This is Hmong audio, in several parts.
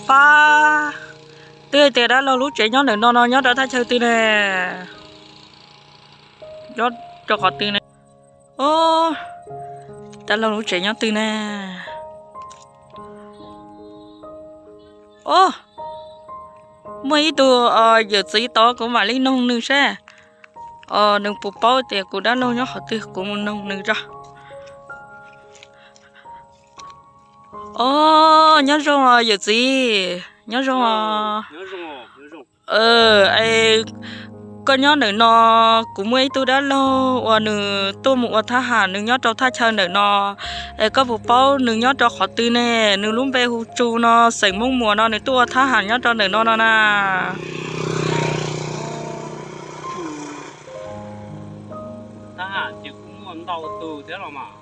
Pab, twb hais tias dab laug lub tsev nyob ntawm no no nyob rau thaj chaw twg ne? Nyob rau qhov twg ne? Ob, dab laug lub tsev nyob twg ne? Ob, muaj ib tug yawm txiv tod, kuv mam li noog nws seb nws puas paub tias kuv dab laug nyob qhov twg, kuv mus noog nws tso. Ob, nyob zoo yawm txiv, nyob zoo. Es koj nyob ntawm no, kuv muaj ib tug dab laug uas nws tuaj mus ua thab ham, nws nyob rau thaj chaw ntawm no. Es koj puas paub nws nyob rau qhov twg ne? Nws lub npe hu Tsu no, xeem Hmoob Muas no, nws tuaj ua thab ham nyob rau ntawm no no na. Thab ham ces kuj muaj ntau tus thiab los mas.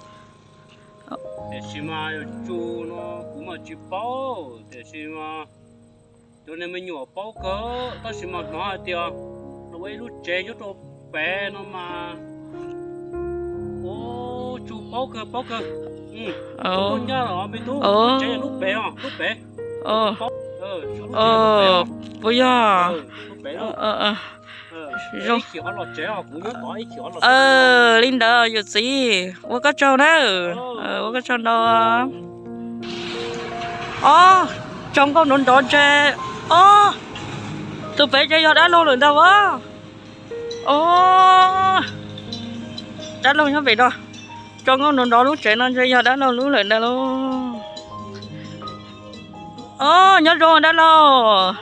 Tiam sis mas Tsu no kuv mas tsis paub, tiam sis mas cov niag me nyuam paub kawg, tab sis mas hnov hais tias nws ua ib lub tsev nyob rau pem no mas. Ub, Tsu paub kawg, paub kawg. Tub ncaj los me tub, lub tsev lub pem os, lub pem. Puas yog? Li ntawd yawm txiv, ua koj tsaug na. Ua koj tsaug ntau. Ob, tso nkauj nrov nrov ntshe. Ob, tus pem ces yog dab laug lawm ntag as. Ob, dab laug nyob pem no. Tso nkauj nrov nrov lub tsev no ntshe yog dab laug lub lawm ntag lauj. Ob, nyob zoo dab laug.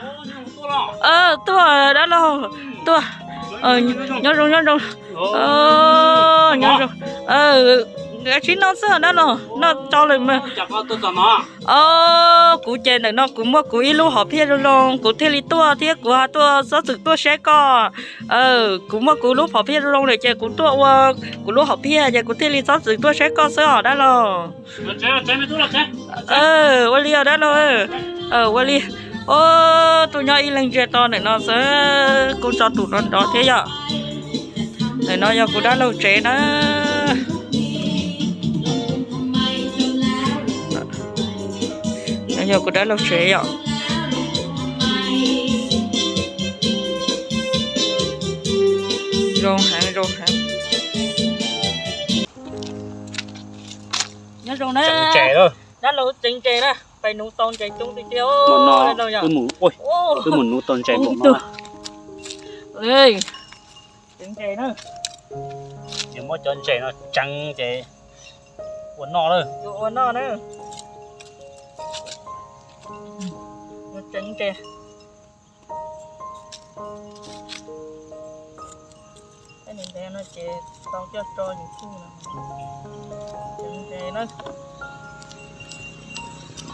Tuaj dab laug, tuaj. Nyob zoo, nyob zoo. Nyob zoo. Sib noj xwb dab laug, noj tsau lawm mas. Ob, kuv ces ntawm no kuv muaj kuv ib lub hom phiaj zoo zoo, kuv thiaj li tuaj thiab kuv ho tuaj txhob txwm tuaj saib koj. Kuv muaj kuv lub hom phiaj zoo zoo lawm ces kuv tuaj ua kuv lub hom phiaj ces kuv thiaj li txhob txwm tuaj saib koj xwb os dab laug. Ua li os dab laug. Ua li. Ob, tuaj nyob ib leeg ntsia to ntawm no xwb, kuj tso tus nrov nrov thiab yom. Ntawm no yog kuv dab laug tsev na. Yog kuv dab laug tsev yom. Zoo heev, zoo heev. Nyob zoo na. Dab laug tsev ntses na, pais nuv tau ntses coob tiag tiag. Wb mus nuv tau ntses npaum no. Tsev ntses na. Ces muab cov ntses no tseev ces ua noj lawm. Ua noj na. Tseev ntses. Ntev no ces tau coj tso YouTube no. Tseev ntses na.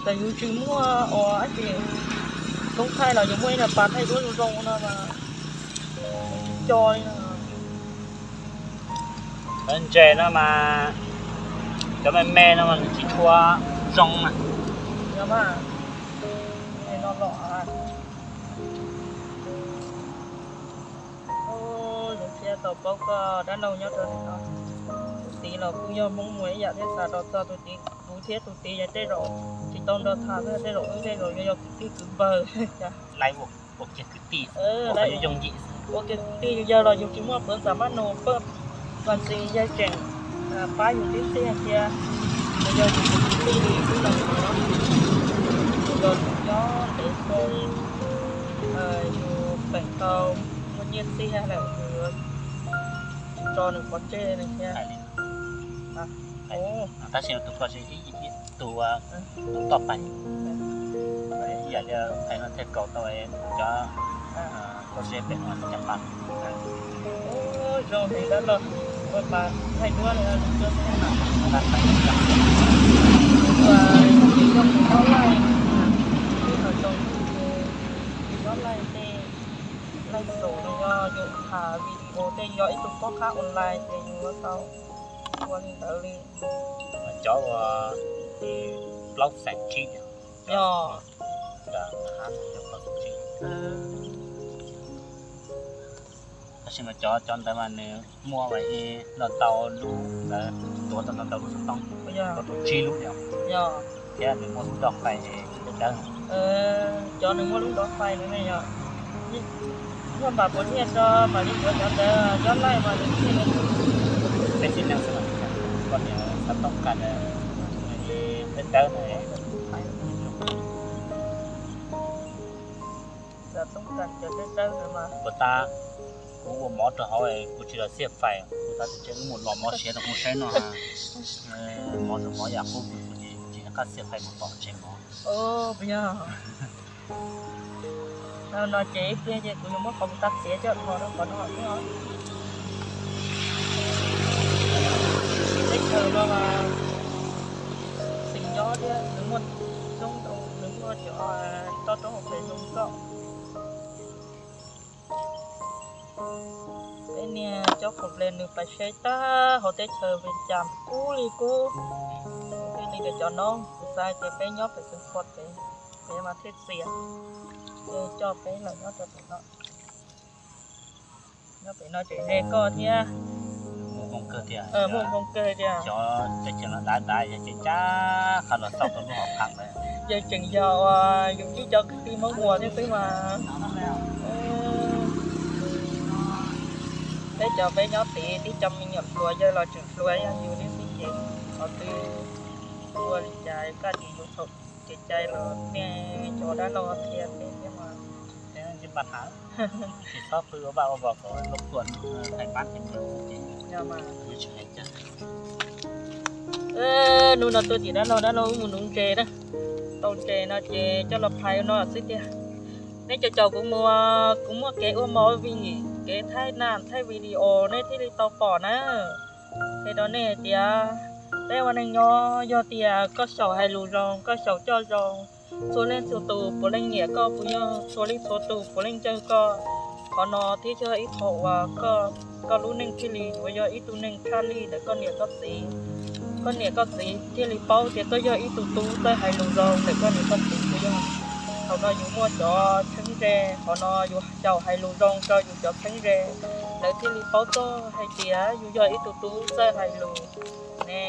Ces yus tsis muaj ua dab tsi koob thaij los yus muaj ib daim pas thaij duab zoo zoo no mas tsis co li no. Ntses no mas cov me me no mas nws tsis tshua zoo na. No los zoo siab tau paub koj dab laug nyob rau ntawm no. Kuv txiv los kuj yog Hmoob Muas ib yam thiab, xav los txog tus txiv, kuv thiab tus txiv yog tej zaum tsis tau nrog tham, tej zaum wb tej zaum yuav yog kwv tij kwv npawg. Ua kiag kwv tij, ua kiag kwv tij yug yawg los yus tsis muaj peev xwm maj nus paj, mas txiv yawg tseem pab yus tib txiag cia. Yog yus kwv tij li twb los yus nrog yus nyob ntev xyoo, yus feem tau muaj nyiaj txiag lawm yus yuav tso nws pov tseg li thiab. Tab sis tus ko ib tus tus toj pais, ib yam li hais no thiaj kaus tau cov pob zeb pem no cov pas. Zoo li dab laug ua pas thaij duab li no, tus coj xab na. Ua ces yog tus nyob laij, twb ho zoo tus nyob laij tej, laij xus no yog yus tham video tej, yog ib tug pob qab online ces yus yuav tau ua li ntawd li. Cov uas plaub xeem tsib yog, tab sis mas cov, cov ntawd mas nws muaj ua ib los ntau lub ntawd, tuav tau ntau ntau lub xov tooj, tuav tau tsib lub yom. Thiab nws muaj lub nroj fais dawb dawb. Cov nws muaj lub nroj fais no ne yog, muaj npam puas thiaj tso mam li yuav cov ntawd, cov laij mas nws thiaj li. Peb txiv neej xwb, koj niam xav toob kas dawb dawb no. Puas tab, kuv ua mov rau hauv kuv tsis los xiaj fais, kuv xav tias wb mus los mov siav rau kuv saib no. Mov zoo mov yam qub kuv tsis nco qab xiaj fais mus tom tsev mov. No ces ib pliag ces kuv yuav muab qhov mus tag txiav coj dhos rau qhov no xwb os. Teb chaws no mas xeem nyob thiab nws muaj zoo, nws muaj cov toj roob hauv pes zoo nkauj. Peb niag cob qhov ples nws pais saib tag hauv teb chaws Vias Cas kub li kub, thiaj li tias cov noob kuv xav tias peb nyob pem Xeev Khuam pem, pem mas thiaj txias, ces coj peb los nyob rau pem no. Nyob pem no tseem ze koj thiab. Muaj hmoo kawg tiag. Muaj hmoo kawg tiag. Cov teb chaws no dav dav yog ces cab qha los xauj tau lub hauv phav lawm. Yog tseem yog uas yus cib cov kwv tij Hmoob Muas thiab xwb mas. Peb cov peb nyob tid tib co me nyuam hluas yawg los tseem hluas yog yus thiab xwb ces qhov twg ua li cas koj ces yus txhaum kev cai los niaj cov dab laug qhia peb thiab mas. Tsis txhob pw ua vaj ua vos kom rov kuam hais pab thiab. Hnub no tuaj tim dab laug, dab laug wb mus nuv ntses na. Tau ntses no ces coj los phais no xwb tiag. Nej caum caum kuv mus, kuv muaj kev ua movie, kev thaij nam thaij video nej thiaj li tau pom na. Qhia rau nej hais tias peb ua neeg nyob yog tias koj xyaum hais lus zoo, koj xyaum coj zoo, txhua leej txhua tus puav leej nyiam koj, puas yog txhua leej txhua tus puav leej ntseeg koj. Qhov no thiaj yog ib qho uas koj lub neej thiaj li yuav yog ib tug neeg tshaj lij ntawm koj niam koj txiv. Koj niam koj txiv thiaj li paub tias koj yog ib tug tub txawj hais lus zoo ntawm koj niam koj txiv puas yog. Qhov no yus muaj cov txheeb ze, qhov no yus xyaum hais lus zoo rau yus cov txheeb ze, lawv thiaj li paub txog hais tias yus yog ib tug tub txawj hais lus ne.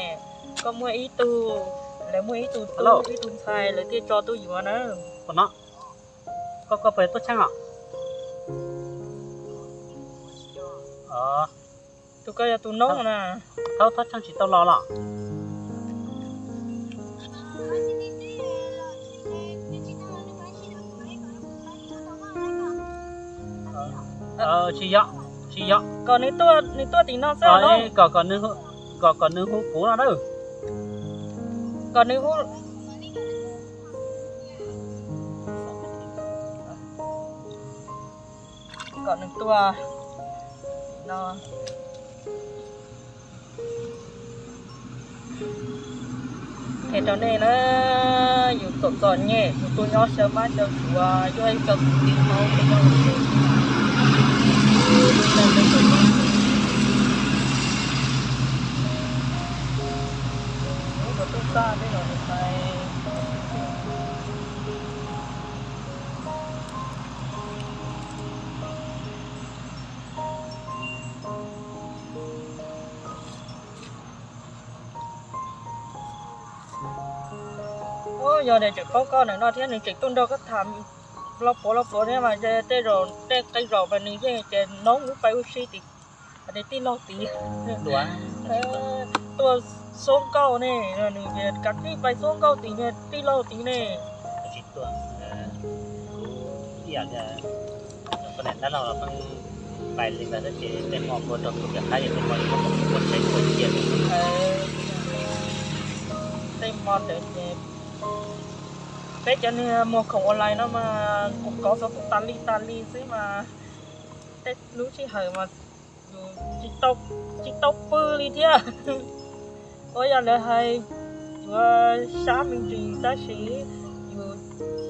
Koj muaj ib tug, lawv muaj ib tug tub ib tug ntxhais lawv thiaj tso tuaj yuav na. Koj, koj puas tuaj tsheej os? Tus koj yog tus noob na. Thaub, thaub tsheej tsis tau los los? Tsis yog, tsis yog. Kom nws tuaj, nws tuaj tim no xwb. Kom, kom nws hu kuv no na. Kom nws hu. Kom nws tuaj no. Qhia rau nej na, yus txom txom nyem, yus tuaj nyob xyaw mab xyaw suav, yog ib co kwv tij Hmoob tuaj nyob ua ke. Lub no tuaj txaj tej zaum nws hais. Yog nws tseem paub koj ntawm no thiab nws tseem tuaj nrog koj tham los puav los puav thiab mas tej zaum tej qee zaum mas nws yeej ces noob wb pais ua si tim tij laug tid. Tuaj xuab nkauj ne, nws kav tsij pais xuab nkauj tim niag tij laug tid ne. Tsis tuaj, kuv ib yam li koj niam dab laug los pheej pais li ntawd xwb ces tej hmo kuv rau tus tias qab yog tej hmo kuv ua tsev ua cia. Tej hmo ntawd ces peb cov niag muag khoom online no mas kuv kov xov tooj tas li tas li xwb mas tej lub sij hawm mas yus tsis tau pw li thiab. Ua yog lawv hais yuav sab me ntsis tab sis yus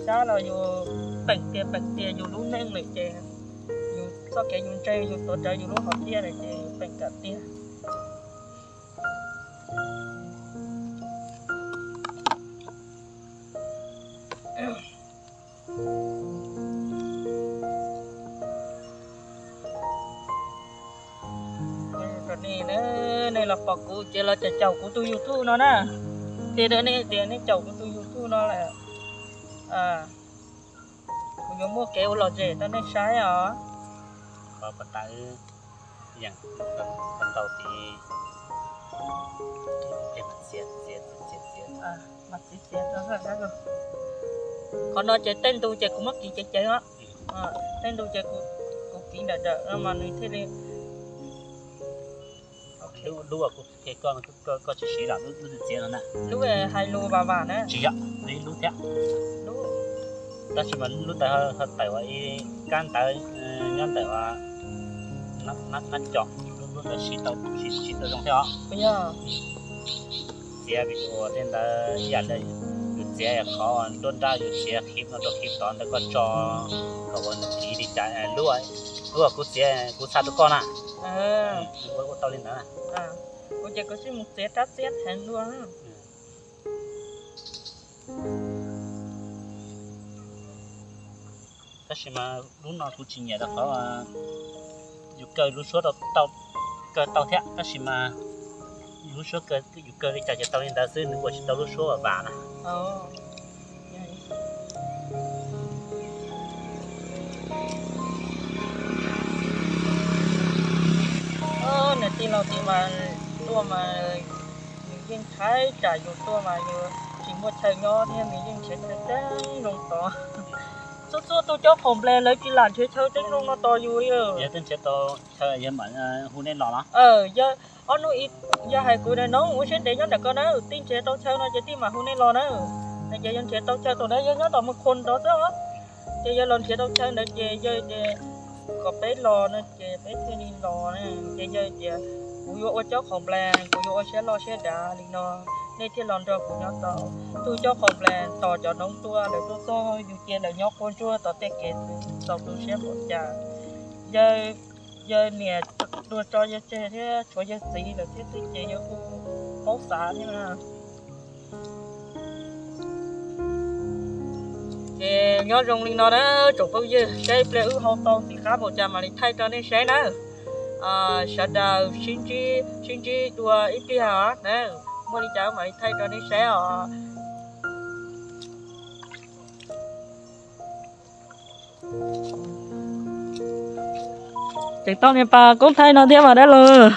sab los yus peem tias peem tias yus lub neej lawm ces yus txoj kev yus ntseeg yus tuav rawv yus lub hom phiaj lawm ces yus peem kam tiag. Nej los pom kuv ces los caum caum kuv tus YouTube no na. Qhia rau nej tias nej caum kuv tus YouTube. No lawm, kuv yuav muaj kev ua lom zem rau nej saib os. Qhov pas tas wb yeem tau tid, txiav txiav txiav txiav. Qhov no ces tej ntu ces kuv muab kiv ceev ceev os. Tej ntu ces kuv kiv nrawm nrawm no mas nws thiaj li. Lub uas kuv qhia koj, koj tsis siv los lub txiav no na. Lub hais lus vam vam na. Tsis yog, ib lub thiab. Tab sis mas lub ntawd ho tawm ua ib kab ntawv nyob ntawm ua nab com, lub ntawd siv tau, siv tau zoo thiab os. Txiav video tej ntawd ib yam li yus txiav qhov nruab nrab, yus txiav clip no rau clip tod ntawd koj tso kom ua nws kiv li cas. Lub, lub uas kuv txiav kuv xa rau koj na. Ua tau li ntawd. Kuv ces kuv tsis mus txiav rab txiab heev dua. Tab sis mas lub no kuv tsis nyiam rau qhov yus kaw lub suab rau, kaw tau thiab, tab sis mas lub suab kaw yus kaw li cas ces tau li ntawd xwb, nws ua tsis tau lub suab vam vam na. Niam tij laus tid mas tuaj mas nws yeej ntshai tsam yus tuaj mas yus tsis muaj chaw nyob thiab, nws yeej nrhiav chaw tseeb zoo tos. Txhua txhua tus cov qhaum nples lawv tsis lam nrhiav chaw tseeb zoo no tos yus li. Yog twb nrhiav tau chaw yog mam hu nej los los? Yog ob hnub ib, yog hais kuv no ua siab ntev nyob ntawm ko na, tij nrhiav tau chaw no ces tij mam hu nej los na. No ces yog nrhiav tau chaw thaum ntawd yog nyob tom Mus Khos nrov xwb os. Ces yog los nrhiav tau chaw ntawd ces yog kom peb los no ces peb thiaj li los. Ces yog tias kuv yuav ua cov qhaum nples, kuv yuav ua siab loj siab dav li no, nej thiaj los nrog kuv nyob tau. Tus cov qhaum nples tos cov noob tuaj, lawv tuaj txog yus cia lawv nyob quaj ntsuag tom tej kev xwb, txaus tu siab npaum cas. Yawg, yawg niam tuag tso yawg tseg thiab tshuav yawg txiv lawm thiab xwb ces yawg kuj paub xav thiab na. Ces nyob zoo li no na tsoom phooj ywg, saib ib pliag wb hau tau ntxim qab npaum cas mam li thaij rau nej saib na. Sawv daws sib ntsib, sib ntsib dua ib pliag os na, muaj li cas wb mam li thaij rau nej saib os. Tseem tau niag pas koob thaij no thiab mas dab laug.